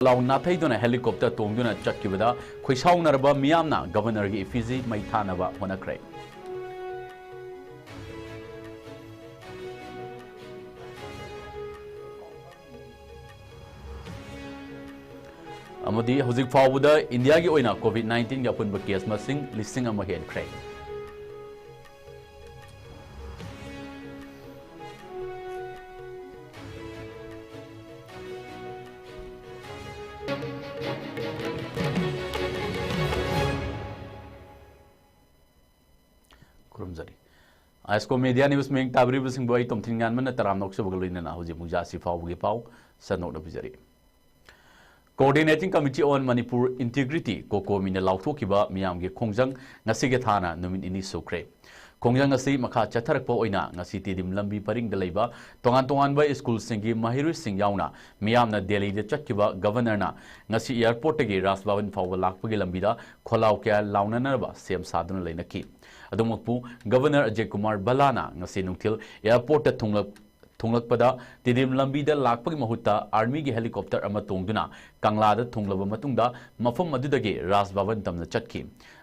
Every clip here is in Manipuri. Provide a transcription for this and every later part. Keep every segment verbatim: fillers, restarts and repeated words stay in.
ꯂꯥꯎ ꯅꯥꯊꯩꯗꯨꯅ helicopter ꯇꯣꯡꯗꯨꯅ ꯆꯠꯈꯤꯕꯗ ꯈꯣꯏꯁꯥꯎꯅꯔꯕ ꯃꯤꯌꯥꯝꯅ Governorꯒꯤ effigy ꯃꯩ ꯊꯥꯅꯕ ꯍꯣꯠꯅꯈ꯭ꯔꯦ꯫ ꯑꯃꯗꯤ ꯍꯧꯖꯤꯛ ꯐꯥꯎꯕꯗ ꯏꯟꯗꯤꯌꯥꯒꯤ ꯑꯣꯏꯅ COVID nineteenꯒꯤ ꯑꯄꯨꯟꯕ case ꯃꯁꯤꯡ ꯂꯤꯁꯤꯡ ꯑꯃ ꯍꯦꯟꯈ꯭ꯔꯦ꯫ ꯈꯨꯔꯨꯝꯖꯔꯤ꯫ ꯑꯥꯏꯁꯀꯣ Media News ꯃꯤꯌꯦꯡ ꯇꯥꯕꯤꯔꯤꯕꯁꯤꯡꯕꯨ ꯑꯩ ꯇꯣꯝꯊꯤꯟ ꯉꯥꯟꯕꯅ ꯇꯔꯥꯝꯅ ꯑꯣꯛꯆꯕꯒ ꯂꯣꯏꯅꯅ ꯍꯧꯖꯤꯛ ꯄꯨꯡꯖꯥ ꯑꯁꯤ ꯐꯥꯎꯕꯒꯤ ꯄꯥꯎ ꯁꯟꯗꯣꯛꯅ ꯄꯤꯖꯔꯤ꯫ Coordinating Committee on Manipur Integrity, COCOMIꯅ ꯂꯥꯎꯊꯣꯛꯈꯤꯕ ꯃꯤꯌꯥꯝꯒꯤ ꯈꯣꯡꯖꯪ ꯉꯁꯤꯒꯤ ꯊꯥꯅ ꯅꯨꯃꯤꯠ ꯅꯤꯅꯤ ꯁꯨꯈ꯭ꯔꯦ꯫ ꯈꯣꯡꯖꯪ ꯑꯁꯤ ꯃꯈꯥ ꯆꯠꯊꯔꯛꯄ ꯑꯣꯏꯅ ꯉꯁꯤ ꯇꯤꯗꯤꯝ ꯂꯝꯕꯤ ꯄꯔꯤꯡꯗ ꯂꯩꯕ ꯇꯣꯉꯥꯟ ꯇꯣꯉꯥꯟꯕ ꯁ꯭ꯀꯨꯜꯁꯤꯡꯒꯤ ꯃꯍꯩꯔꯣꯏꯁꯤꯡ ꯌꯥꯎꯅ ꯃꯤꯌꯥꯝꯅ ꯗꯦꯜꯂꯤꯗ ꯆꯠꯈꯤꯕ Governorꯅ ꯉꯁꯤ airportꯇꯒꯤ ꯔꯥꯖ ꯚꯕꯟ ꯐꯥꯎꯕ ꯂꯥꯛꯄꯒꯤ ꯂꯝꯕꯤꯗ ꯈꯣꯜꯂꯥꯎ ꯀꯌꯥ ꯂꯥꯎꯅꯅꯕ ꯁꯦꯝ ꯁꯥꯗꯨꯅ ꯂꯩꯅꯈꯤ꯫ ꯑꯗꯨꯃꯛꯄꯨ Governor ꯑꯖꯌ ꯀꯨꯃꯥꯔ ꯚꯜꯂꯥꯅ ꯉꯁꯤ ꯅꯨꯡꯊꯤꯜ airportꯇ ꯊꯨꯡꯂꯛ-, ꯊꯨꯡꯂꯛꯄꯗ ꯇꯤꯗꯤꯝ ꯂꯝꯕꯤꯗ ꯂꯥꯛꯄꯒꯤ ꯃꯍꯨꯠꯇ armyꯒꯤ helicopter ꯑꯃ ꯇꯣꯡꯗꯨꯅ ꯀꯪꯂꯥꯗ ꯊꯨꯡꯂꯕ ꯃꯇꯨꯡꯗ ꯃꯐꯝ ꯑꯗꯨꯗꯒꯤ ꯔꯥꯖ ꯚꯕꯟ ꯇꯝꯅ ꯆꯠꯈꯤ꯫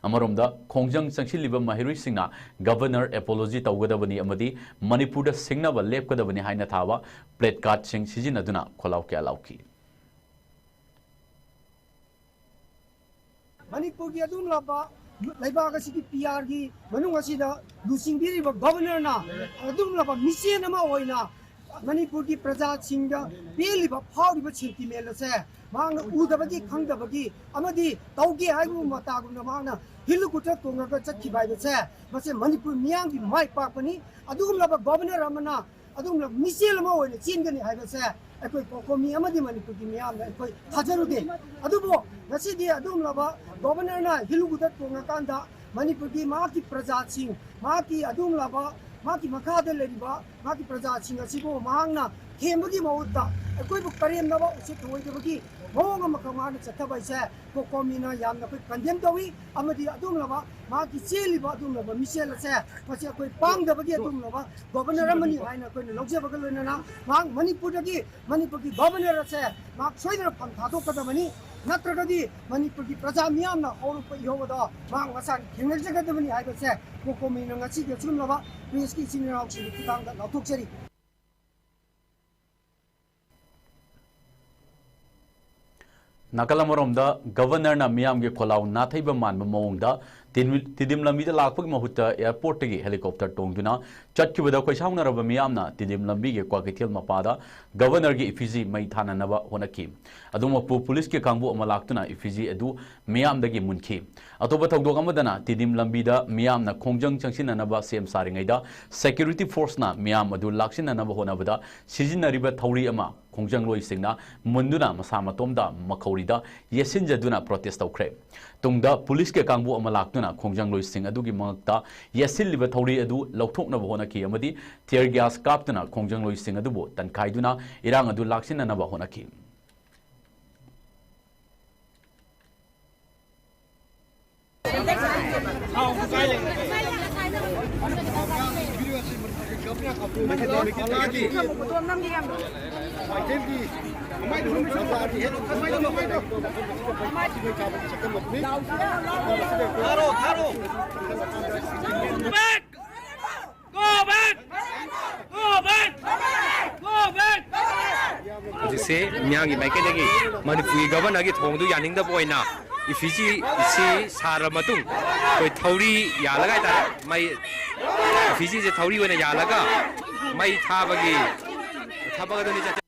ꯑꯃꯔꯣꯝꯗ ꯈꯣꯡꯖꯪ ꯆꯪꯁꯤꯜꯂꯤꯕ ꯃꯍꯩꯔꯣꯏꯁꯤꯡꯅ Governor apology ꯇꯧꯒꯗꯕꯅꯤ ꯑꯃꯗꯤ ꯃꯅꯤꯄꯨꯔꯗ ꯁꯤꯡꯅꯕ ꯂꯦꯞꯀꯗꯕꯅꯤ ꯍꯥꯏꯅ ꯊꯥꯕ placardꯁꯤꯡ ꯁꯤꯖꯤꯟꯅꯗꯨꯅ ꯈꯣꯜꯂꯥꯎ ꯀꯌꯥ ꯂꯥꯎꯈꯤ꯫ ꯃꯅꯤꯄꯨꯔꯒꯤ ꯑꯗꯨꯒꯨꯝꯂꯕ ꯂꯩꯕꯥꯛ ꯑꯁꯤꯒꯤ ꯄꯤ ꯑꯥꯔꯒꯤ ꯃꯅꯨꯡ ꯑꯁꯤꯗ ꯂꯨꯆꯤꯡꯕꯤꯔꯤꯕ Governorꯅ ꯑꯗꯨꯒꯨꯝꯂꯕ ꯃꯤꯆꯦꯟ ꯑꯃ ꯑꯣꯏꯅ ꯃꯅꯤꯄꯨꯔꯒꯤ ꯄ꯭ꯔꯖꯥꯁꯤꯡꯗ ꯄꯦꯜꯂꯤꯕ ꯐꯥꯎꯔꯤꯕ sentiment ꯑꯁꯦ ꯃꯍꯥꯛꯅ ꯎꯗꯕꯒꯤ, ꯈꯪꯗꯕꯒꯤ ꯑꯃꯗꯤ ꯇꯧꯒꯦ ꯍꯥꯏꯕ ꯃꯇꯥꯒꯨꯝꯅ ꯃꯍꯥꯛꯅ helicopter ꯇꯣꯡꯉꯒ ꯆꯠꯈꯤꯕ ꯍꯥꯏꯕꯁꯦ, ꯃꯁꯤ ꯃꯅꯤꯄꯨꯔ ꯃꯤꯌꯥꯝꯒꯤ ꯃꯥꯏ ꯄꯥꯛꯄꯅꯤ꯫ ꯑꯗꯨꯒꯨꯝꯂꯕ Governor ꯑꯃꯅ ꯑꯗꯨꯒꯨꯝꯂꯕ ꯃꯤꯆꯦꯜ ꯑꯃ ꯑꯣꯏꯅ ꯆꯦꯟꯒꯅꯤ ꯍꯥꯏꯕꯁꯦ ꯑꯩꯈꯣꯏ COCOMI ꯑꯃꯗꯤ ꯃꯅꯤꯄꯨꯔꯒꯤ ꯃꯤꯌꯥꯝꯅ ꯑꯩꯈꯣꯏ ꯊꯥꯖꯔꯨꯗꯦ꯫ ꯑꯗꯨꯕꯨ ꯉꯁꯤꯗꯤ ꯑꯗꯨꯒꯨꯝꯂꯕ Governorꯅ helicopter ꯇꯣꯡꯉꯀꯥꯟꯗ ꯃꯅꯤꯄꯨꯔꯒꯤ ꯃꯍꯥꯛꯀꯤ ꯄ꯭ꯔꯖꯥꯁꯤꯡ, ꯃꯍꯥꯛꯀꯤ ꯑꯗꯨꯒꯨꯝꯂꯕ, ꯃꯍꯥꯛꯀꯤ ꯃꯈꯥꯗ ꯂꯩꯔꯤꯕ ꯃꯍꯥꯛꯀꯤ ꯄ꯭ꯔꯖꯥꯁꯤꯡ ꯑꯁꯤꯕꯨ ꯃꯍꯥꯛꯅ ꯊꯦꯝꯕꯒꯤ ꯃꯍꯨꯠꯇ ꯑꯩꯈꯣꯏꯕꯨ ꯀꯔꯦꯝꯅꯕ, ꯎꯁꯤꯠ ꯊꯑꯣꯏꯗꯕꯒꯤ ꯃꯑꯣꯡ ꯑꯃꯈꯛ ꯃꯥꯅ ꯆꯠꯊꯕ ꯍꯥꯏꯁꯦ ꯀꯣꯀꯣꯃꯤꯅ ꯌꯥꯝꯅ ꯑꯩꯈꯣꯏ ꯀꯟꯗꯦꯝ ꯇꯧꯏ꯫ ꯑꯃꯗꯤ ꯑꯗꯨꯒꯨꯝꯂꯕ ꯃꯍꯥꯛꯀꯤ ꯆꯦꯜꯂꯤꯕ ꯑꯗꯨꯒꯨꯝꯂꯕ ꯃꯤꯁꯦꯜ ꯑꯁꯦ, ꯃꯁꯤ ꯑꯩꯈꯣꯏ ꯄꯥꯝꯗꯕꯒꯤ ꯑꯗꯨꯒꯨꯝꯂꯕ ꯒꯣꯕꯔꯅꯔ ꯑꯃꯅꯤ ꯍꯥꯏꯅ ꯑꯩꯈꯣꯏꯅ ꯂꯧꯖꯕꯒ ꯂꯣꯏꯅꯅ, ꯃꯍꯥꯛ ꯃꯅꯤꯄꯨꯔꯗꯒꯤ, ꯃꯅꯤꯄꯨꯔꯒꯤ ꯒꯣꯕꯔꯅꯔ ꯑꯁꯦ ꯃꯍꯥꯛ ꯁꯣꯏꯗꯅ ꯐꯝ ꯊꯥꯗꯣꯛꯀꯗꯕꯅꯤ꯫ ꯅꯠꯇ꯭ꯔꯒꯗꯤ ꯃꯅꯤꯄꯨꯔꯒꯤ ꯄ꯭ꯔꯖꯥ ꯃꯤꯌꯥꯝꯅ ꯍꯧꯔꯛꯄ ꯏꯍꯧ ꯑꯗꯣ ꯃꯍꯥꯛ ꯃꯁꯥꯅ ꯊꯦꯡꯅꯖꯒꯗꯕꯅꯤ ꯍꯥꯏꯕꯁꯦ ꯀꯣꯀꯣꯃꯤꯅ ꯉꯁꯤꯒꯤ ꯑꯁꯤꯒꯨꯝꯂꯕ ꯄ꯭ꯔꯦꯁꯀꯤ ꯏꯆꯤꯟ ꯏꯅꯥꯎꯁꯤꯡꯒꯤ ꯈꯨꯠꯊꯥꯡꯗ ꯂꯥꯎꯊꯣꯛꯆꯔꯤ꯫ ꯅꯥꯀꯜ ꯑꯃꯔꯣꯝꯗ, ꯒꯕꯔꯅꯔꯅ ꯃꯤꯌꯥꯝꯒꯤ ꯈꯣꯜꯂꯥꯎ ꯅꯥꯊꯩꯕ ꯃꯥꯟꯕ ꯃꯑꯣꯡꯗ ꯇꯤꯟ-, ꯇꯤꯗꯤꯝ ꯂꯝꯕꯤꯗ ꯂꯥꯛꯄꯒꯤ ꯃꯍꯨꯠꯇ ꯑꯦꯌꯥꯔꯄꯣꯔꯠꯇꯒꯤ ꯍꯦꯂꯤꯀꯣꯞꯇꯔ ꯇꯣꯡꯗꯨꯅ ꯆꯠꯈꯤꯕꯗ ꯈꯣꯏꯁꯥꯎꯅꯔꯕ ꯃꯤꯌꯥꯝꯅ ꯇꯤꯗꯤꯝ ꯂꯝꯕꯤꯒꯤ ꯀ꯭ꯋꯥꯀꯩꯊꯦꯜ ꯃꯄꯥꯗ ꯒꯕꯔꯅꯔꯒꯤ ꯏꯐꯤꯖꯤ ꯃꯩ ꯊꯥꯅꯅꯕ ꯍꯣꯠꯅꯈꯤ꯫ ꯑꯗꯨꯃꯛꯄꯨ ꯄꯨꯂꯤꯁꯀꯤ ꯀꯥꯡꯕꯨ ꯑꯃ ꯂꯥꯛꯇꯨꯅ ꯏꯐꯤꯖꯤ ꯑꯗꯨ ꯃꯤꯌꯥꯝꯗꯒꯤ ꯃꯨꯟꯈꯤ꯫ ꯑꯇꯣꯞꯄ ꯊꯧꯗꯣꯛ ꯑꯃꯗꯅ, ꯇꯤꯗꯤꯝ ꯂꯝꯕꯤꯗ ꯃꯤꯌꯥꯝꯅ ꯈꯣꯡꯖꯪ ꯆꯪꯁꯤꯟꯅꯅꯕ ꯁꯦꯝ ꯁꯥꯔꯤꯉꯩꯗ, ꯁꯦꯀ꯭ꯌꯨꯔꯤꯇꯤ ꯐꯣꯔꯁꯅ ꯃꯤꯌꯥꯝ ꯑꯗꯨ ꯂꯥꯛꯁꯤꯟꯅꯅꯕ ꯍꯣꯠꯅꯕꯗ ꯁꯤꯖꯤꯟꯅꯔꯤꯕ ꯊꯧꯔꯤ ꯑꯃ ꯈꯣꯡꯖꯪꯂꯣꯏꯁꯤꯡꯅ ꯃꯨꯟꯗꯨꯅ ꯃꯁꯥ ꯃꯇꯣꯝꯗ ꯃꯈꯧꯔꯤꯗ ꯌꯦꯠꯁꯤꯟꯖꯗꯨꯅ ꯄ꯭ꯔꯣꯇꯦꯁ ꯇꯧꯈ꯭ꯔꯦ꯫ ꯇꯨꯡꯗ ꯄꯨꯂꯤꯁꯀꯤ ꯀꯥꯡꯕꯨ ꯑꯃ ꯂꯥꯛꯇꯨꯅ ꯈꯣꯡꯖꯪꯂꯣꯏꯁꯤꯡ ꯑꯗꯨꯒꯤ ꯃꯉꯛꯇ ꯌꯦꯠꯁꯤꯜꯂꯤꯕ ꯊꯧꯔꯤ ꯑꯗꯨ ꯂꯧꯊꯣꯛꯅꯕ ꯍꯣꯠꯅꯈꯤ ꯑꯃꯗꯤ ꯇꯤꯌꯔ ꯒ꯭ꯌꯥꯁ ꯀꯥꯞꯇꯨꯅ ꯈꯣꯡꯖꯪꯂꯣꯏꯁꯤꯡ ꯑꯗꯨꯕꯨ ꯇꯟꯈꯥꯏꯗꯨꯅ ꯏꯔꯥꯡ ꯑꯗꯨ ꯂꯥꯛꯁꯤꯟꯅꯅꯕ ꯍꯣꯠꯅꯈꯤ꯫ Go back! Go back! Go back! ꯍꯧꯖꯤꯛꯁꯦ ꯃꯤꯌꯥꯝꯒꯤ ꯃꯥꯏꯀꯩꯗꯒꯤ ꯃꯅꯤꯄꯨꯔꯒꯤ ꯒꯕꯔꯅꯔꯒꯤ ꯊꯧꯑꯣꯡꯗꯨ ꯌꯥꯅꯤꯡꯗꯕ ꯑꯣꯏꯅ ꯏꯐꯤꯖꯤ ꯏꯁꯤ ꯁꯥꯔꯕ ꯃꯇꯨꯡ ꯑꯩꯈꯣꯏ ꯊꯧꯔꯤ ꯌꯥꯜꯂꯒ ꯍꯥꯏꯇꯥꯔꯦ, ꯃꯩ, ꯏꯐꯤꯖꯤꯁꯦ ꯊꯧꯔꯤ ꯑꯣꯏꯅ ꯌꯥꯜꯂꯒ ꯃꯩ ꯊꯥꯕꯒꯤ ꯊꯕꯛ ꯑꯗꯨꯅꯤ ꯆꯠꯊ-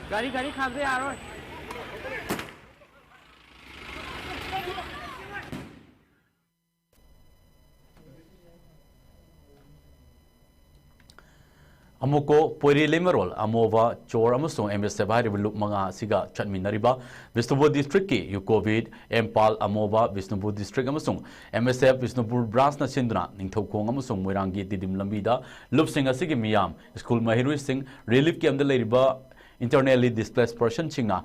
ꯒꯥꯔꯤ, ꯒꯥꯔꯤ ꯈꯥꯝꯗ ꯌꯥꯔꯣꯏ꯫ ꯑꯃꯨꯀꯣ, ꯄꯣꯏꯔꯤ ꯂꯩꯃꯔꯣꯜ, ꯑꯃꯣꯕ, ꯆꯣꯔ ꯑꯃꯁꯨꯡ ꯑꯦꯝ ꯑꯦꯁ ꯑꯦꯐ ꯍꯥꯏꯔꯤꯕ ꯂꯨꯞ ꯃꯉꯥ ꯑꯁꯤꯒ ꯆꯠꯃꯤꯟꯅꯔꯤꯕ ꯕꯤꯁꯅꯨꯄꯨꯔ ꯗꯤꯁꯇ꯭ꯔꯤꯛꯀꯤ ꯌꯨꯀꯣꯕꯤꯠ, ꯑꯦꯝꯄꯥꯜ, ꯑꯃꯣꯕ, ꯕꯤꯁꯅꯨꯄꯨꯔ ꯗꯤꯁꯇ꯭ꯔꯤꯛ ꯑꯃꯁꯨꯡ ꯑꯦꯝ ꯑꯦꯁ ꯑꯦꯐ ꯕꯤꯁꯅꯨꯄꯨꯔ ꯕ꯭ꯔꯥꯟꯁꯅ ꯁꯤꯟꯗꯨꯅ ꯅꯤꯡꯊꯧꯈꯣꯡ ꯑꯃꯁꯨꯡ ꯃꯣꯏꯔꯥꯡꯒꯤ ꯇꯤꯗꯤꯝ ꯂꯝꯕꯤꯗ ꯂꯨꯞꯁꯤꯡ ꯑꯁꯤꯒꯤ ꯃꯤꯌꯥꯝ, ꯁ꯭ꯀꯨꯜ ꯃꯍꯩꯔꯣꯏꯁꯤꯡ, ꯔꯤꯂꯤꯐ ꯀꯦꯝꯞꯇ ꯂꯩꯔꯤꯕ internally displaced personꯁꯤꯡꯅ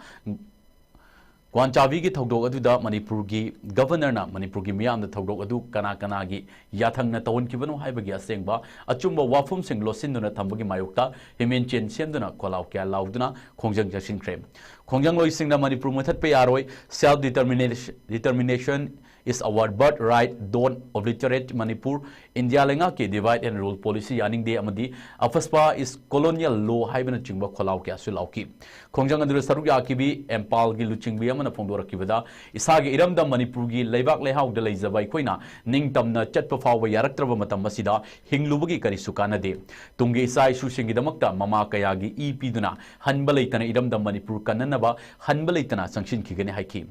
ꯀ꯭ꯋꯥꯟꯆꯥꯕꯤꯒꯤ ꯊꯧꯗꯣꯛ ꯑꯗꯨꯗ ꯃꯅꯤꯄꯨꯔꯒꯤ ꯒꯚꯔꯅꯔꯅ ꯃꯅꯤꯄꯨꯔꯒꯤ ꯃꯤꯌꯥꯝꯗ ꯊꯧꯗꯣꯛ ꯑꯗꯨ ꯀꯅꯥ ꯀꯅꯥꯒꯤ ꯌꯥꯊꯪꯅ ꯇꯧꯍꯟꯈꯤꯕꯅꯣ ꯍꯥꯏꯕꯒꯤ ꯑꯁꯦꯡꯕ ꯑꯆꯨꯝꯕ ꯋꯥꯐꯝꯁꯤꯡ ꯂꯣꯠꯁꯤꯟꯗꯨꯅ ꯊꯝꯕꯒꯤ ꯃꯥꯌꯣꯛꯇ ꯍ꯭ꯌꯨꯃꯦꯟ ꯆꯦꯟ ꯁꯦꯝꯗꯨꯅ ꯈꯣꯜꯂꯥꯎ ꯀꯌꯥ ꯂꯥꯎꯗꯨꯅ ꯈꯣꯡꯖꯪ ꯆꯪꯁꯤꯟꯈ꯭ꯔꯦ꯫ ꯈꯣꯡꯖꯪꯂꯣꯏꯁꯤꯡꯅ ꯃꯅꯤꯄꯨꯔ ꯃꯨꯊꯠꯄ ꯌꯥꯔꯣꯏ, self determination, determination is our birthright, don't obliterate Manipur, India ꯂꯩꯉꯥꯛꯀꯤ divide and rule policy ꯌꯥꯅꯤꯡꯗꯦ ꯑꯃꯗꯤ AFSPA is colonial law ꯍꯥꯏꯕꯅꯆꯤꯡꯕ ꯈꯣꯜꯂꯥꯎ ꯀꯌꯥꯁꯨ ꯂꯥꯎꯈꯤ꯫ ꯈꯣꯡꯖꯪ ꯑꯗꯨꯗ ꯁꯔꯨꯛ ꯌꯥꯈꯤꯕꯤ ꯑꯦꯝꯄꯥꯜꯒꯤ ꯂꯨꯆꯤꯡꯕꯤ ꯑꯃꯅ ꯐꯣꯡꯗꯣꯔꯛꯈꯤꯕꯗ, ꯏꯁꯥꯒꯤ ꯏꯔꯝꯗꯝ ꯃꯅꯤꯄꯨꯔꯒꯤ ꯂꯩꯕꯥꯛ ꯂꯩꯍꯥꯎꯗ ꯂꯩꯖꯕ ꯑꯩꯈꯣꯏꯅ ꯅꯤꯡꯇꯝꯅ ꯆꯠꯄ ꯐꯥꯎꯕ ꯌꯥꯔꯛꯇ꯭ꯔꯕ ꯃꯇꯝ ꯑꯁꯤꯗ ꯍꯤꯡꯂꯨꯕꯒꯤ ꯀꯔꯤꯁꯨ ꯀꯥꯟꯅꯗꯦ꯫ ꯇꯨꯡꯒꯤ ꯏꯆꯥ ꯏꯁꯨꯁꯤꯡꯒꯤꯗꯃꯛꯇ ꯃꯃꯥ ꯀꯌꯥꯒꯤ ꯏ ꯄꯤꯗꯨꯅ ꯍꯟꯕ ꯂꯩꯇꯅ ꯏꯔꯝꯗꯝ ꯃꯅꯤꯄꯨꯔ ꯀꯟꯅꯅꯕ ꯍꯟꯕ ꯂꯩꯇꯅ ꯆꯪꯁꯤꯟꯈꯤꯒꯅꯤ ꯍꯥꯏꯈꯤ꯫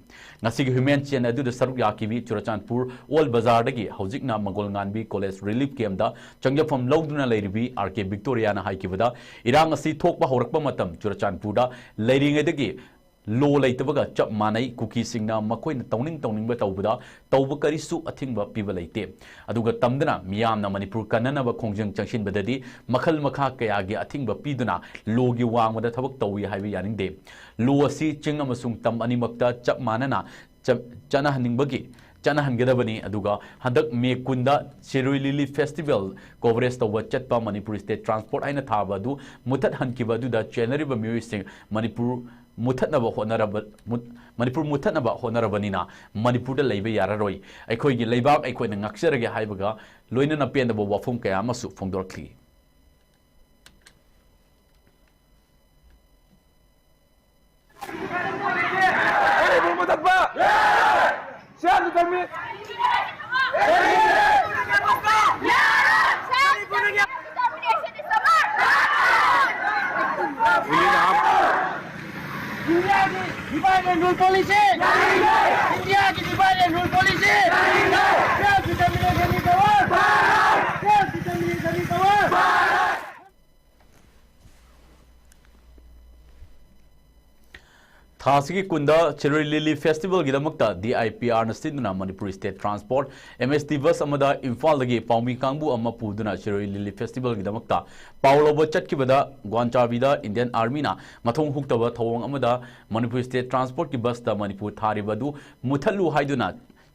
ꯉꯁꯤꯒꯤ ꯍ꯭ꯌꯨꯃꯦꯟ ꯆꯦꯟ ꯑꯗꯨꯗ ꯁꯔꯨꯛ ꯌꯥꯈꯤꯕꯤ ꯆꯨꯔꯆꯥꯟꯄꯨꯔ ꯑꯣꯜ ꯕꯖꯥꯔꯗꯒꯤ ꯍꯧꯖꯤꯛꯅ ꯃꯒꯣꯜ ꯉꯥꯟꯕꯤ ꯀꯣꯂꯦꯖ ꯔꯤꯂꯤꯐ ꯀꯦꯝꯗ ꯆꯪꯖꯐꯝ ꯂꯧꯗꯨꯅ ꯂꯩꯔꯤꯕꯤ ꯑꯥꯔ ꯀꯦ ꯕꯤꯛꯇꯣꯔꯤꯌꯥꯅ ꯍꯥꯏꯈꯤꯕꯗ, ꯏꯔꯥꯡ ꯑꯁꯤ ꯊꯣꯛꯄ ꯍꯧꯔꯛꯄ ꯃꯇꯝ ꯆꯨꯔꯆꯥꯟꯄꯨꯔꯗ ꯂꯩꯔꯤꯉꯩꯗꯒꯤ ꯂꯣ ꯂꯩꯇꯕꯒ ꯆꯞ ꯃꯥꯟꯅꯩ꯫ ꯀꯨꯀꯤꯁꯤꯡꯅ ꯃꯈꯣꯏꯅ ꯇꯧꯅꯤꯡ ꯇꯧꯅꯤꯡꯕ ꯇꯧꯕꯗ ꯇꯧꯕ ꯀꯔꯤꯁꯨ ꯑꯊꯤꯡꯕ ꯄꯤꯕ ꯂꯩꯇꯦ꯫ ꯑꯗꯨꯒ ꯇꯝꯗꯅ ꯃꯤꯌꯥꯝꯅ ꯃꯅꯤꯄꯨꯔ ꯀꯟꯅꯅꯕ ꯈꯣꯡꯖꯪ ꯆꯪꯁꯤꯟꯕꯗꯗꯤ ꯃꯈꯜ ꯃꯈꯥ ꯀꯌꯥꯒꯤ ꯑꯊꯤꯡꯕ ꯄꯤꯗꯨꯅ ꯂꯣꯒꯤ ꯋꯥꯡꯃꯗ ꯊꯕꯛ ꯇꯧꯏ ꯍꯥꯏꯕ ꯌꯥꯅꯤꯡꯗꯦ꯫ ꯂꯣ ꯑꯁꯤ ꯆꯤꯡ ꯑꯃꯁꯨꯡ ꯇꯝ ꯑꯅꯤꯃꯛꯇ ꯆꯞ ꯃꯥꯟꯅꯅ ꯆ-, ꯆꯠꯅꯍꯟꯅꯤꯡꯕꯒꯤ ꯆꯠꯅꯍꯟꯒꯗꯕꯅꯤ꯫ ꯑꯗꯨꯒ ꯍꯟꯗꯛ ꯃꯦ ꯀꯨꯟꯗ ꯁꯤꯔꯨꯏ ꯂꯤꯂꯤ ꯐꯦꯁꯇꯤꯚꯦꯜ ꯀꯣꯚꯔꯦꯖ ꯇꯧꯕ ꯆꯠꯄ ꯃꯅꯤꯄꯨꯔ ꯁ꯭ꯇꯦꯠ ꯇ꯭ꯔꯥꯟꯁꯄꯣꯔꯠ ꯍꯥꯏꯅ ꯊꯥꯕ ꯑꯗꯨ ꯃꯨꯊꯠꯍꯟꯈꯤꯕ ꯑꯗꯨꯗ ꯆꯦꯟꯅꯔꯤꯕ ꯃꯤꯑꯣꯏꯁꯤꯡ ꯃꯅꯤꯄꯨꯔ ꯃꯨꯊꯠꯅꯕ ꯍꯣꯠꯅꯔꯕ, ꯃꯨꯠ-, ꯃꯅꯤꯄꯨꯔ ꯃꯨꯊꯠꯅꯕ ꯍꯣꯠꯅꯔꯕꯅꯤꯅ ꯃꯅꯤꯄꯨꯔꯗ ꯂꯩꯕ ꯌꯥꯔꯔꯣꯏ꯫ ꯑꯩꯈꯣꯏꯒꯤ ꯂꯩꯕꯥꯛ ꯑꯩꯈꯣꯏꯅ ꯉꯥꯛꯆꯔꯒꯦ ꯍꯥꯏꯕꯒ ꯂꯣꯏꯅꯅ ꯄꯦꯟꯗꯕ ꯋꯥꯐꯝ ꯀꯌꯥ ꯑꯃꯁꯨ ꯐꯣꯡꯗꯣꯔꯛꯂꯤ꯫ ꯃꯅꯤꯄꯨꯔ ꯃꯨꯊꯠꯄ! ꯁꯦꯜ ꯊꯝꯃꯤ! ꯃꯅꯤꯄꯨꯔꯒꯤ India ki divide and rule policy. India ki divide and rule policy. Self determination is our. Self determination is our. ꯊꯥ ꯑꯁꯤꯒꯤ ꯀꯨꯟꯗ ꯆꯤꯔꯨꯏ ꯂꯤꯂꯤ ꯐꯦꯁꯇꯤꯚꯦꯜꯒꯤꯗꯃꯛꯇ D I P Rꯅ ꯁꯤꯟꯗꯨꯅ Manipur state transport, M S T bus ꯑꯃꯗ ꯏꯝꯐꯥꯜꯗꯒꯤ ꯄꯥꯎꯃꯤ ꯀꯥꯡꯕꯨ ꯑꯃ ꯄꯨꯗꯨꯅ ꯆꯤꯔꯨꯏ ꯂꯤꯂꯤ ꯐꯦꯁꯇꯤꯚꯦꯜꯒꯤꯗꯃꯛꯇ ꯄꯥꯎ ꯂꯧꯕ ꯆꯠꯈꯤꯕꯗ ꯒ꯭ꯋꯥꯟꯆꯥꯕꯤꯗ ꯏꯟꯗꯤꯌꯟ ꯑꯥꯔꯃꯤꯅ ꯃꯊꯣꯡ ꯍꯨꯛꯇꯕ ꯊꯧꯑꯣꯡ ꯑꯃꯗ ꯃꯅꯤꯄꯨꯔ ꯁ꯭ꯇꯦꯠ ꯇ꯭ꯔꯥꯟꯁꯄꯣꯔꯠꯀꯤ ꯕꯁꯇ ꯃꯅꯤꯄꯨꯔ ꯊꯥꯔꯤꯕ ꯑꯗꯨ ꯃꯨꯊꯠꯂꯨ ꯍꯥꯏꯗꯨꯅ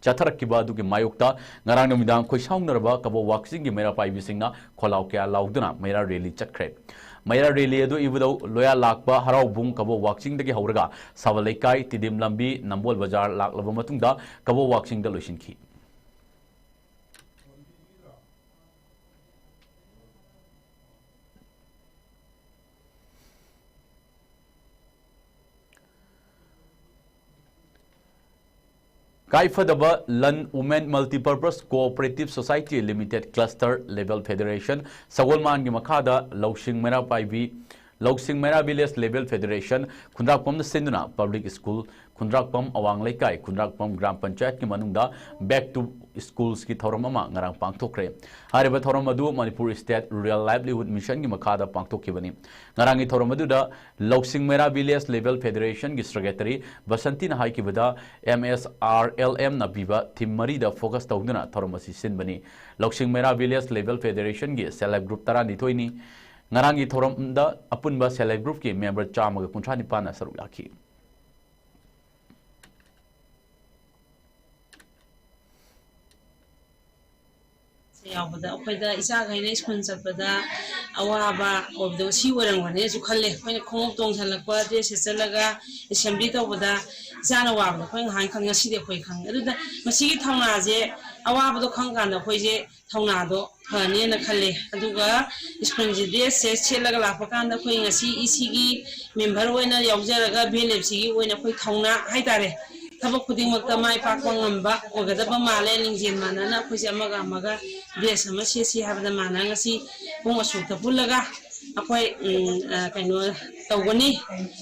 ꯆꯠꯊꯔꯛꯈꯤꯕ ꯑꯗꯨꯒꯤ ꯃꯥꯌꯣꯛꯇ ꯉꯔꯥꯡ ꯅꯨꯃꯤꯗꯥꯡ ꯈꯣꯏꯁꯥꯎꯅꯔꯕ ꯀꯕꯣ ꯋꯥꯛꯆꯤꯡꯒꯤ ꯃꯩꯔꯥ ꯄꯥꯏꯕꯤꯁꯤꯡꯅ ꯈꯣꯜꯂꯥꯎ ꯀꯌꯥ ꯂꯥꯎꯗꯨꯅ ꯃꯩꯔꯥ ꯔꯦꯂꯤ ꯆꯠꯈ꯭ꯔꯦ꯫ ꯃꯩꯔꯥ ꯔꯦꯂꯤ ꯑꯗꯨ ꯏꯕꯨꯙꯧ ꯂꯣꯌꯥ ꯂꯥꯛꯄ ꯍꯔꯥꯎꯕꯨꯡ ꯀꯕꯣ ꯋꯥꯛꯆꯤꯡꯗꯒꯤ ꯍꯧꯔꯒ ꯁꯕꯜ ꯂꯩꯀꯥꯏ, ꯇꯤꯗꯤꯝ ꯂꯝꯕꯤ, ꯅꯝꯕꯣꯜ ꯕꯖꯥꯔ ꯂꯥꯛꯂꯕ ꯃꯇꯨꯡꯗ ꯀꯕꯣ ꯋꯥꯛꯆꯤꯡꯗ ꯂꯣꯏꯁꯤꯟꯈꯤ꯫ ꯀꯥꯏꯐꯗꯕ ꯂꯟ Women Multipurpose Cooperative Society Limited Cluster Level Federation ꯁꯒꯣꯜꯃꯥꯟꯒꯤ ꯃꯈꯥꯗ ꯂꯧꯁꯤꯡ ꯃꯩꯔꯥ ꯄꯥꯏꯕꯤ, ꯂꯧꯁꯤꯡ ꯃꯩꯔꯥ Village Level Federation ꯈꯨꯟꯗ꯭ꯔꯥꯛꯄꯝꯗ ꯁꯤꯟꯗꯨꯅ ꯄꯕ꯭ꯂꯤꯛ ꯁ꯭ꯀꯨꯜ ꯈꯨꯟꯗ꯭ꯔꯥꯛꯄꯝ, ꯑꯋꯥꯡ ꯂꯩꯀꯥꯏ, ꯈꯨꯟꯗ꯭ꯔꯥꯛꯄꯝ ꯒ꯭ꯔꯥꯝ ꯄꯟꯆꯥꯌꯠꯀꯤ ꯃꯅꯨꯡꯗ Back to Schools ꯀꯤ ꯊꯧꯔꯝ ꯑꯃ ꯉꯔꯥꯡ ꯄꯥꯡꯊꯣꯛꯈ꯭ꯔꯦ꯫ ꯍꯥꯏꯔꯤꯕ ꯊꯧꯔꯝ ꯑꯗꯨ Manipur State Rural Livelihood Mission ꯒꯤ ꯃꯈꯥꯗ ꯄꯥꯡꯊꯣꯛꯈꯤꯕꯅꯤ꯫ ꯉꯔꯥꯡꯒꯤ ꯊꯧꯔꯝ ꯑꯗꯨꯗ ꯂꯧꯁꯤꯡ ꯃꯩꯔꯥ Village Level Federation ꯒꯤ Secretary ꯕꯁꯟꯇꯤꯅ ꯍꯥꯏꯈꯤꯕꯗ, M S R L M ꯅ ꯄꯤꯕ theme ꯃꯔꯤꯗ focus ꯇꯧꯗꯨꯅ ꯊꯧꯔꯝ ꯑꯁꯤ ꯁꯤꯟꯕꯅꯤ꯫ ꯂꯧꯁꯤꯡ ꯃꯩꯔꯥ Village Level Federation ꯒꯤ Self Help Group ꯇꯔꯥꯅꯤꯊꯣꯏꯅꯤ꯫ ꯉꯔꯥꯡꯒꯤ ꯊꯧꯔꯝꯗ ꯑꯄꯨꯟꯕ Self Help Group ꯀꯤ member ꯆꯥꯝꯃꯒ ꯀꯨꯟꯊ꯭ꯔꯥ ꯅꯤꯄꯥꯟꯅ ꯁꯔꯨꯛ ꯌꯥꯈꯤ꯫ ꯌꯥꯎꯕꯗ ꯑꯩꯈꯣꯏꯗ ꯏꯆꯥꯈꯩꯅ ꯁ꯭ꯀꯨꯜ ꯆꯠꯄꯗ ꯑꯋꯥꯕ ꯑꯣꯏꯕꯗꯣ ꯁꯤ ꯑꯣꯏꯔꯝꯒꯅꯦꯁꯨ ꯈꯜꯂꯦ꯫ ꯑꯩꯈꯣꯏꯅ ꯈꯣꯡꯎꯞ ꯇꯣꯡꯁꯜꯂꯛꯄ, ꯗ꯭ꯔꯦꯁ ꯁꯦꯠꯆꯜꯂꯒ ꯑꯦꯁꯦꯝꯕ꯭ꯂꯤ ꯇꯧꯕꯗ ꯏꯆꯥꯅ ꯋꯥꯕꯗꯣ ꯑꯩꯈꯣꯏ ꯉꯍꯥꯟ ꯈꯪꯉꯤ, ꯉꯁꯤꯗꯤ ꯑꯩꯈꯣꯏ ꯈꯪꯉꯤ꯫ ꯑꯗꯨꯗ ꯃꯁꯤꯒꯤ ꯊꯧꯅꯥꯁꯦ, ꯑꯋꯥꯕꯗꯣ ꯈꯪꯀꯥꯟꯗ ꯑꯩꯈꯣꯏꯁꯦ ꯊꯧꯅꯥꯗꯣ ꯐꯅꯦꯅ ꯈꯜꯂꯦ꯫ ꯑꯗꯨꯒ ꯁ꯭ꯀꯨꯜꯁꯤꯗꯤ ꯁꯦꯠ ꯁꯦꯠꯂꯒ ꯂꯥꯛꯄ ꯀꯥꯟꯗ ꯑꯩꯈꯣꯏ ꯉꯁꯤ ꯏ ꯁꯤꯒꯤ ꯃꯦꯝꯕꯔ ꯑꯣꯏꯅ ꯌꯥꯎꯖꯔꯒ ꯚꯤ ꯑꯦꯜ ꯑꯦꯐ ꯁꯤꯒꯤ ꯑꯣꯏꯅ ꯑꯩꯈꯣꯏ ꯊꯧꯅꯥ ꯍꯥꯏꯇꯥꯔꯦ, ꯊꯕꯛ ꯈꯨꯗꯤꯡꯃꯛꯇ ꯃꯥꯏ ꯄꯥꯛꯄ ꯉꯝꯕ ꯑꯣꯏꯒꯗꯕ ꯃꯥꯜꯂꯦ꯫ ꯂꯤꯡꯖꯦꯜ ꯃꯥꯟꯅꯅ ꯑꯩꯈꯣꯏꯁꯦ ꯑꯃꯒ ꯑꯃꯒ ꯗ꯭ꯔꯦꯁ ꯑꯃ ꯁꯦꯠꯁꯤ ꯍꯥꯏꯕꯗ ꯃꯥꯟꯅ ꯉꯁꯤ ꯄꯨꯡ ꯑꯁꯨꯛꯇ ꯄꯨꯜꯂꯒ ꯑꯩꯈꯣꯏ ꯎꯝ, ꯑ, ꯀꯩꯅꯣ ꯇꯧꯒꯅꯤ꯫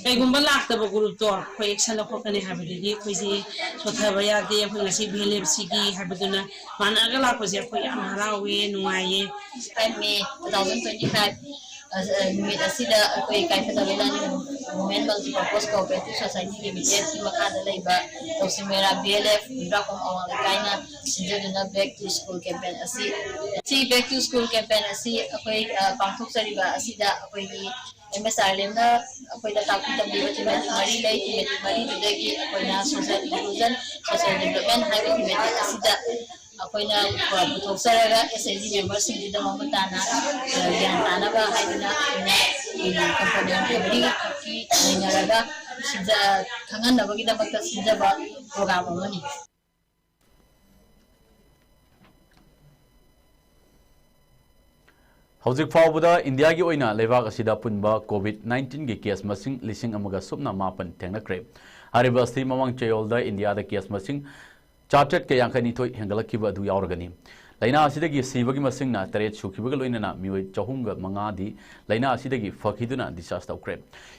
ꯀꯩꯒꯨꯝꯕ ꯂꯥꯛꯇꯕ ꯒ꯭ꯔꯨꯞꯇꯣ ꯑꯩꯈꯣꯏ ꯑꯦꯛꯁꯟ ꯂꯧꯈꯠꯀꯅꯤ ꯍꯥꯏꯕꯗꯨꯗꯤ ꯑꯩꯈꯣꯏꯁꯦ ꯁꯣꯠꯊꯕ ꯌꯥꯗꯦ꯫ ꯑꯩꯈꯣꯏ ꯉꯁꯤ ꯚꯤ ꯑꯦꯜ ꯑꯦꯐ ꯁꯤꯒꯤ ꯍꯥꯏꯕꯗꯨꯅ ꯃꯥꯟꯅꯔꯒ ꯂꯥꯛꯄꯁꯦ ꯑꯩꯈꯣꯏ ꯌꯥꯝ ꯍꯔꯥꯎꯋꯦ, ꯅꯨꯡꯉꯥꯏꯌꯦ꯫ Five May two thousand twenty five, ꯑ, ꯅꯨꯃꯤꯠ ꯑꯁꯤꯗ ꯑꯩꯈꯣꯏ ꯏꯀꯥꯏ ꯈꯨꯝꯅꯕ ꯏꯕꯥꯅꯤ Women Multipurpose Cooperative Society Limitedꯀꯤ ꯃꯈꯥꯗ ꯂꯩꯕ ꯇꯧꯁꯤꯃꯦꯔꯥ ꯚꯤ ꯑꯦꯜ ꯑꯦꯐ ꯍꯨꯝꯗ꯭ꯔꯥ ꯀꯨꯟ ꯑꯋꯥꯡ ꯂꯩꯀꯥꯏꯅ ꯁꯤꯟꯖꯗꯨꯅ Back to School campaign ꯑꯁꯤ, ꯁꯤ Back to School campaign ꯑꯁꯤ ꯑꯩꯈꯣꯏ, ꯑ, ꯄꯥꯡꯊꯣꯛꯆꯔꯤꯕ ꯑꯁꯤꯗ ꯑꯩꯈꯣꯏꯒꯤ ꯑꯦꯝ ꯑꯦꯁ ꯑꯥꯔ ꯑꯦꯜ ꯑꯦꯝꯅ ꯑꯩꯈꯣꯏꯗ ꯇꯥꯛꯄꯤ ꯇꯝꯕꯤꯕ thematic ꯃꯔꯤ ꯂꯩ꯫ Thematic ꯃꯔꯤꯗꯨꯗꯒꯤ ꯑꯩꯈꯣꯏꯅ social inclusion, social development ꯍꯥꯏꯕ thematic ꯑꯁꯤꯗ ꯑꯩꯈꯣꯏꯅ ꯄꯨꯊꯣꯛꯆꯔꯒ ꯑꯦꯁ ꯑꯦꯆ ꯖꯤ ꯃꯦꯝꯕꯔꯁꯤꯡꯁꯤꯗ ꯃꯃꯨꯠ ꯇꯥꯅ, ꯑ, ꯒ꯭ꯌꯥꯟ ꯇꯥꯅꯕ ꯍꯥꯏꯗꯨꯅ ꯑꯩꯈꯣꯏꯅ, ꯎꯝ, ꯀꯝꯄꯣꯅꯦꯟ ꯃꯔꯤꯈꯛꯀꯤ ꯅꯩꯅꯔꯒ ꯁꯤꯗ ꯈꯪꯍꯟꯅꯕꯒꯤꯗꯃꯛꯇ ꯁꯤꯟꯖꯕ ꯄ꯭ꯔꯣꯒ꯭ꯔꯥꯝ ꯑꯃꯅꯤ꯫ ꯍꯧꯖꯤꯛ ꯐꯥꯎꯕꯗ ꯏꯟꯗꯤꯌꯥꯒꯤ ꯑꯣꯏꯅ ꯂꯩꯕꯥꯛ ꯑꯁꯤꯗ ꯑꯄꯨꯟꯕ ꯀꯣꯚꯤꯗ ꯅꯥꯏꯟꯇꯤꯟꯒꯤ ꯀꯦꯁ ꯃꯁꯤꯡ ꯂꯤꯁꯤꯡ ꯑꯃꯒ ꯁꯨꯞꯅ ꯃꯥꯄꯟ ꯊꯦꯡꯅꯈ꯭ꯔꯦ꯫ ꯍꯥꯏꯔꯤꯕ ꯑꯁꯤ ꯃꯃꯥꯡ ꯆꯌꯣꯜꯗ ꯏꯟꯗꯤꯌꯥꯗ ꯀꯦꯁ ꯃꯁꯤꯡ ꯆꯥꯇ꯭ꯔꯦꯠꯀ ꯌꯥꯡꯈꯩꯅꯤꯊꯣꯏ ꯍꯦꯟꯒꯠꯂꯛꯈꯤꯕ ꯑꯗꯨ ꯌꯥꯎꯔꯒꯅꯤ꯫ ꯂꯥꯏꯅꯥ ꯑꯁꯤꯗꯒꯤ ꯁꯤꯕꯒꯤ ꯃꯁꯤꯡꯅ ꯇꯔꯦꯠ ꯁꯨꯈꯤꯕꯒ ꯂꯣꯏꯅꯅ ꯃꯤꯑꯣꯏ ꯆꯍꯨꯝꯒ ꯃꯉꯥꯗꯤ ꯂꯥꯏꯅꯥ ꯑꯁꯤꯗꯒꯤ ꯐꯈꯤꯗꯨꯅ discharge ꯇꯧꯈ꯭ꯔꯦ꯫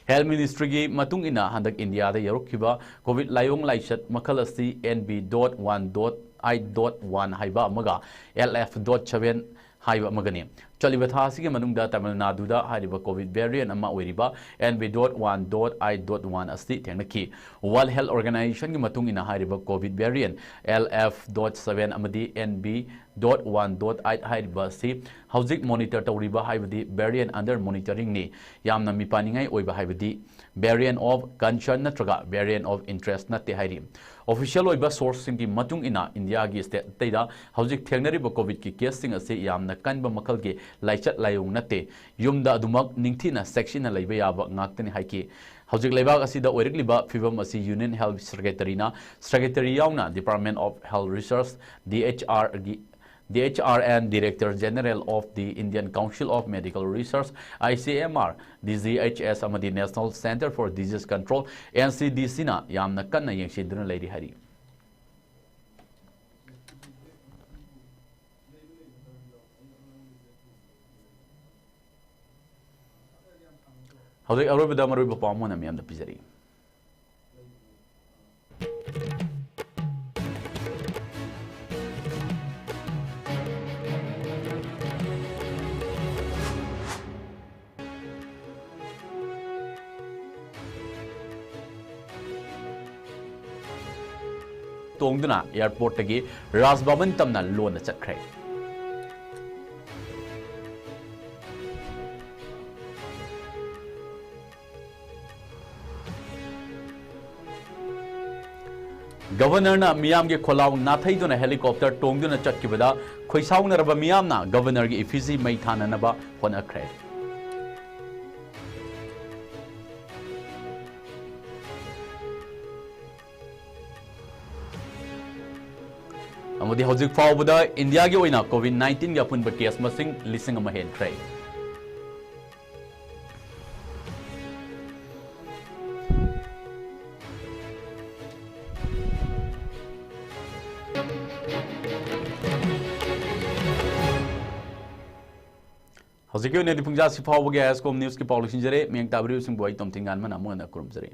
Health Ministryꯒꯤ ꯃꯇꯨꯡ ꯏꯟꯅ ꯍꯟꯗꯛ ꯏꯟꯗꯤꯌꯥꯗ ꯌꯧꯔꯛꯈꯤꯕ ꯀꯣꯚꯤꯗ ꯂꯥꯏꯑꯣꯡ ꯂꯥꯏꯆꯠ ꯃꯈꯜ ꯑꯁꯤ N B dot one dot eight dot one ꯍꯥꯏꯕ ꯑꯃꯒ L F dot seven ꯍꯥꯏꯕ ꯑꯃꯒꯅꯤ꯫ ꯆꯠꯂꯤꯕ ꯊꯥ ꯑꯁꯤꯒꯤ ꯃꯅꯨꯡꯗ ꯇꯥꯃꯤꯜ ꯅꯥꯗꯨꯗ ꯍꯥꯏꯔꯤꯕ ꯀꯣꯚꯤꯗ variant ꯑꯃ ꯑꯣꯏꯔꯤꯕ N B dot one dot eight dot one ꯑꯁꯤ ꯊꯦꯡꯅꯈꯤ꯫ World Health Organizationꯒꯤ ꯃꯇꯨꯡ ꯏꯟꯅ ꯍꯥꯏꯔꯤꯕ COVID variant L F dot seven ꯑꯃꯗꯤ N B dot one dot eight ꯍꯥꯏꯔꯤꯕ ꯑꯁꯤ ꯍꯧꯖꯤꯛ monitor ꯇꯧꯔꯤꯕ, ꯍꯥꯏꯕꯗꯤ variant under monitoringꯅꯤ꯫ ꯌꯥꯝꯅ ꯃꯤꯄꯥꯟꯅꯤꯡꯉꯥꯏ ꯑꯣꯏꯕ, ꯍꯥꯏꯕꯗꯤ variant of concern ꯅꯠꯇ꯭ꯔꯒ variant of interest ꯅꯠꯇꯦ ꯍꯥꯏꯔꯤ꯫ Official ꯑꯣꯏꯕ sourceꯁꯤꯡꯒꯤ ꯃꯇꯨꯡ ꯏꯟꯅ ꯏꯟꯗꯤꯌꯥꯒꯤ state ꯑꯇꯩꯗ ꯍꯧꯖꯤꯛ ꯊꯦꯡꯅꯔꯤꯕ ꯀꯣꯚꯤꯗꯀꯤ caseꯁꯤꯡ ꯑꯁꯤ ꯌꯥꯝꯅ ꯀꯟꯕ ꯃꯈꯜꯒꯤ ꯂꯥꯏꯆꯠ ꯂꯥꯏꯑꯣꯡ ꯅꯠꯇꯦ꯫ ꯌꯨꯝꯗ ꯑꯗꯨꯃꯛ ꯅꯤꯡꯊꯤꯅ ꯆꯦꯛꯁꯤꯟꯅ ꯂꯩꯕ ꯌꯥꯕ ꯉꯥꯛꯇꯅꯤ ꯍꯥꯏꯈꯤ꯫ ꯍꯧꯖꯤꯛ ꯂꯩꯕꯥꯛ ꯑꯁꯤꯗ ꯑꯣꯏꯔꯛꯂꯤꯕ ꯐꯤꯕꯝ ꯑꯁꯤ Union Health Secretaryꯅ, Secretary ꯌꯥꯎꯅ Department of Health Research, D H R ꯒꯤ, D H R and Director General of the Indian Council of Medical Research, I C M R, D G H S ꯑꯃꯗꯤ National Centre for Disease Control, N C D Cꯅ ꯌꯥꯝꯅ ꯀꯟꯅ ꯌꯦꯡꯁꯤꯟꯗꯨꯅ ꯂꯩꯔꯤ ꯍꯥꯏꯔꯤ꯫ ꯍꯧꯖꯤꯛ ꯑꯔꯣꯏꯕꯗ ꯃꯔꯨꯑꯣꯏꯕ ꯄꯥꯎ ꯑꯃ ꯃꯌꯥꯝꯗ ꯄꯤꯖꯔꯤ꯫ ꯇꯣꯡꯗꯨꯅ ꯑꯦꯌꯔꯄꯣꯔꯠꯇꯒꯤ ꯔꯥꯖ ꯚꯕꯟ ꯇꯝꯅ ꯂꯣꯟꯅ ꯆꯠꯈ꯭ꯔꯦ꯫ ꯒꯕꯔꯅꯔꯅ ꯃꯤꯌꯥꯝꯒꯤ ꯈꯣꯜꯂꯥꯎ ꯅꯥꯊꯩꯗꯨꯅ ꯍꯦꯂꯤꯀꯣꯞꯇꯔ ꯇꯣꯡꯗꯨꯅ ꯆꯠꯈꯤꯕꯗ ꯈꯣꯏꯁꯥꯎꯅꯔꯕ ꯃꯤꯌꯥꯝꯅ ꯒꯕꯔꯅꯔꯒꯤ ꯏꯐꯤꯖꯤ ꯃꯩ ꯊꯥꯅꯅꯕ ꯍꯣꯠꯅꯈ꯭ꯔꯦ꯫ ꯑꯃꯗꯤ ꯍꯧꯖꯤꯛ ꯐꯥꯎꯕꯗ ꯏꯟꯗꯤꯌꯥꯒꯤ ꯑꯣꯏꯅ ꯀꯣꯚꯤꯗ ꯅꯥꯏꯟꯇꯤꯟꯒꯤ ꯑꯄꯨꯟꯕ ꯀꯦꯁ ꯃꯁꯤꯡ ꯂꯤꯁꯤꯡ ꯑꯃ ꯍꯦꯟꯈ꯭ꯔꯦ꯫ ꯍꯧꯖꯤꯛꯀꯤ ꯑꯣꯏꯅꯗꯤ ꯄꯨꯡꯖꯥꯁꯤ ꯐꯥꯎꯕꯒꯤ ꯑꯥꯏ ꯑꯦꯁ ꯀꯣꯝ ꯅ꯭ꯌꯨꯁꯀꯤ ꯄꯥꯎ ꯂꯣꯏꯁꯤꯟꯖꯔꯦ꯫ ꯃꯤꯠꯌꯦꯡ ꯇꯥꯕꯤꯔꯤꯕꯁꯤꯡꯕꯨ ꯑꯩ ꯇꯣꯝꯊꯤꯟ ꯉꯥꯟꯕꯅ ꯑꯃꯨꯛ ꯍꯟꯅ ꯈꯨꯔꯨꯝꯖꯔꯤ꯫